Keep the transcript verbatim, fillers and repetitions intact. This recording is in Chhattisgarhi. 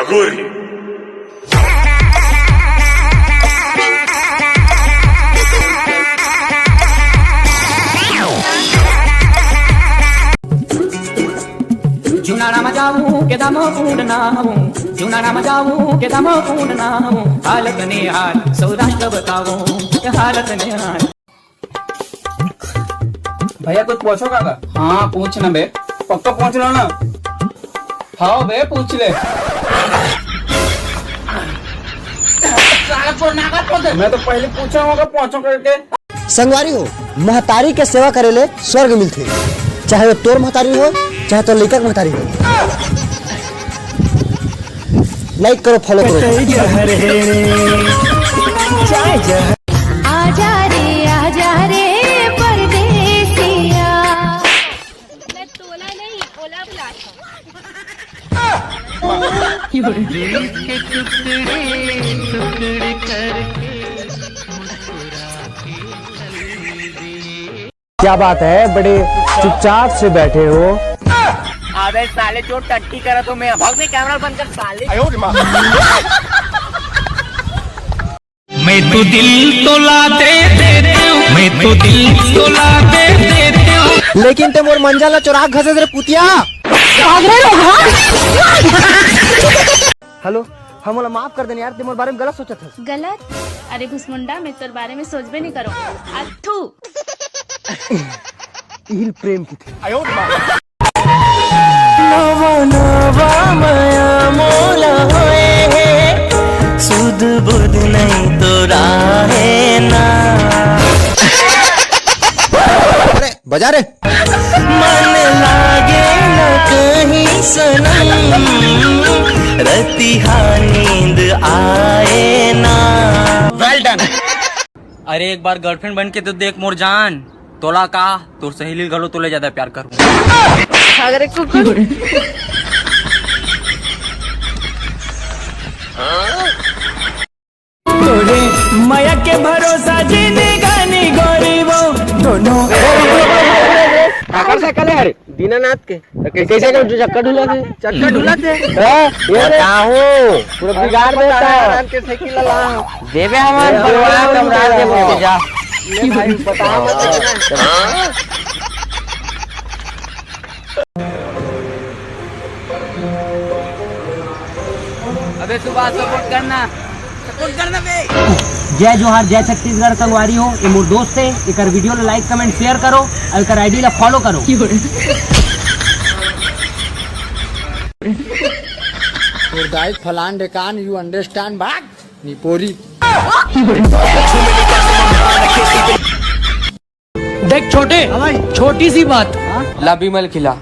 अघोरी। जुनाड़ा म जाऊं के दम पूर्ण ना हूं, जुनाड़ा म जाऊं के दम पूर्ण ना हूं, हालत निहार सौराष्ट्र बताऊं, हालत निहार। भैया, कुछ पूछो काका? हाँ, पूछ ना बे। पक्का पूछ लो ना। हाँ बे, पूछ ले। मैं तो पहले पूछा हूँ, पूछो करके। संगवारी हो, महतारी के सेवा करे ले स्वर्ग मिलथे, चाहे वो तोर महतारी हो, चाहे तोर लइका के महतारी हो। लाइक करो, फॉलो करो। आजा रे, आजा रे परदेसिया। मैं तोला नहीं, ओला बुलाता हूँ। क्या बात है, बड़े चुपचाप से बैठे हो। अबे साले, जो टट्टी करा तो मैं भाग दे, कैमरा बंद कर साले। मैं तो दिल तोला दे देते हूँ, मैं तो दिल तोला दे देते हूँ। लेकिन ते मोर मंजा ला चोरा घसेस रे पुतिया। हेलो, हम ओला माफ कर देन यार, ते मोर बारे में गलत सोचत हस। गलत? अरे घुसमुंडा, मैं तोर बारे में सोचबे नहीं करो। अथू। इहिल प्रेम की थी। नवा नवा मया मोला होए हे, सुध बुध नहीं तो राहे ना। अरे बजा रे। मन लागे न कहीं सनम, रतिहा नींद आए ना। Well done। अरे एक बार गर्लफ्रेंड बन के तो देख मोर जान, तोला का तोर सहेली घलो तोले ज्यादा प्यार करूँ। अगर एक कुकुर। तोरे मया के भरोसा जिंदगानी गोरी वो दोनों। काकर साइकिल है रे? दीनानाथ के। तो कैसे, कैसे कर चक्कर ढुला थे? चक्कर ढुला थे? हाँ, ये रे। बताओ। पूरा बिगाड़ देता है। आराम के साइकिल ला। देवे हमार ये बनवा, ये तब रात ये दे बोल के जा। ले भाई, बताओ मत इतना। अबे सुभाष, सपोर्ट करना, सपोर्ट करना बे। जय जोहार, जय छत्तीसगढ़। संगवारी हो, ये मोर दोस्त है, एकर वीडियो ला लाइक, कमेंट, शेयर करो और एकर आईडी ला फॉलो करो। फलान ढेकान, you understand बात? निपोरी। देख छोटे, हाँ भाई। छोटी सी बात। ला विमल खिला।